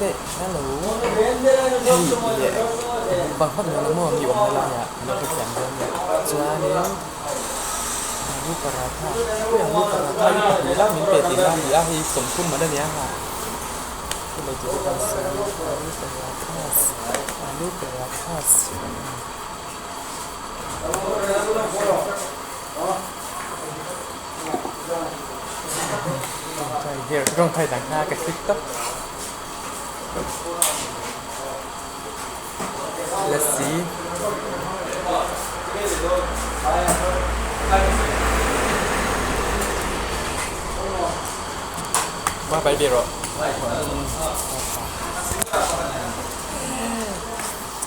daih hello hei leh bang vak lo maw mi awmna laiah an lo hrethiam dawn nia chuanin alu paratha hei alu paratha hi pahnih lai min pe tihna a ni a hei 30 man a nia ha helai tih te pawh an sawi alu parathas alu parathas. Tawngtai dang kha ka click tawp lassi ba bai ve rawh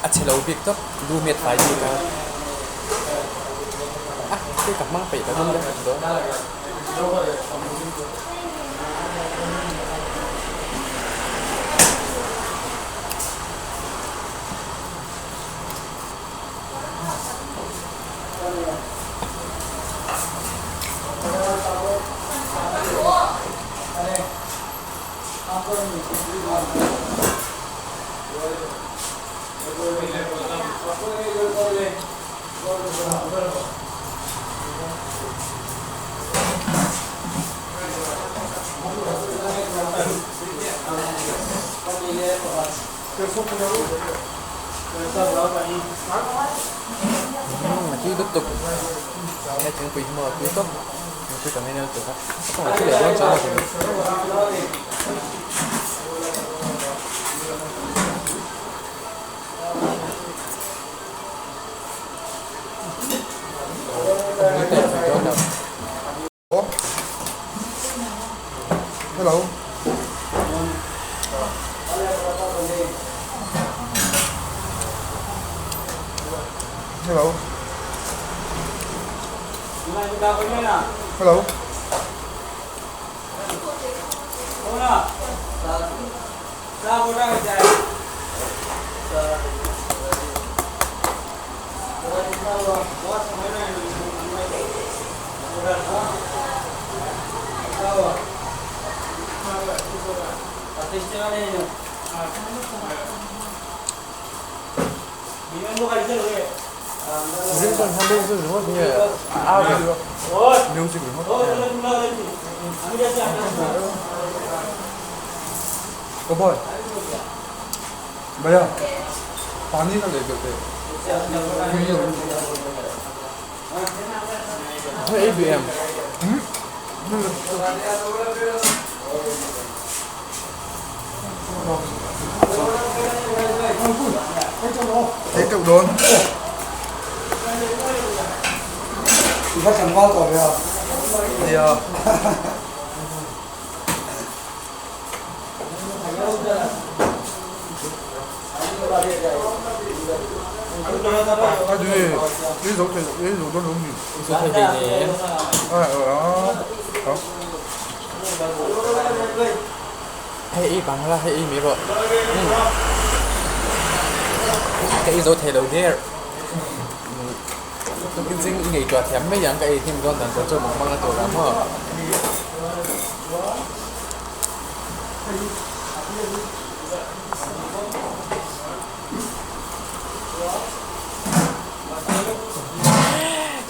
a chhe lo bik tawp lu met fai bik a a hei ka hmang peih ta dawn dawn. A tui lutuk he thingpui hi maw a tui tawp thingpui ka ngaina lutuk a ka thil leh dawn chuan a Hello. Hello. Hello. Music ringawt Aw boy Bhaiya pani ka lei belh teh Hei ei duh em? Ei teuh dawn. Nia. Hei ei bang la hei ei mai rawh ka ei zo thei lo der tukin zing i ngaihtuah thiam mai ang ka ei hnim dawn dan tur chu mukbang a tur ang maw.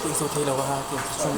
Tih chu thei lo a tih chu.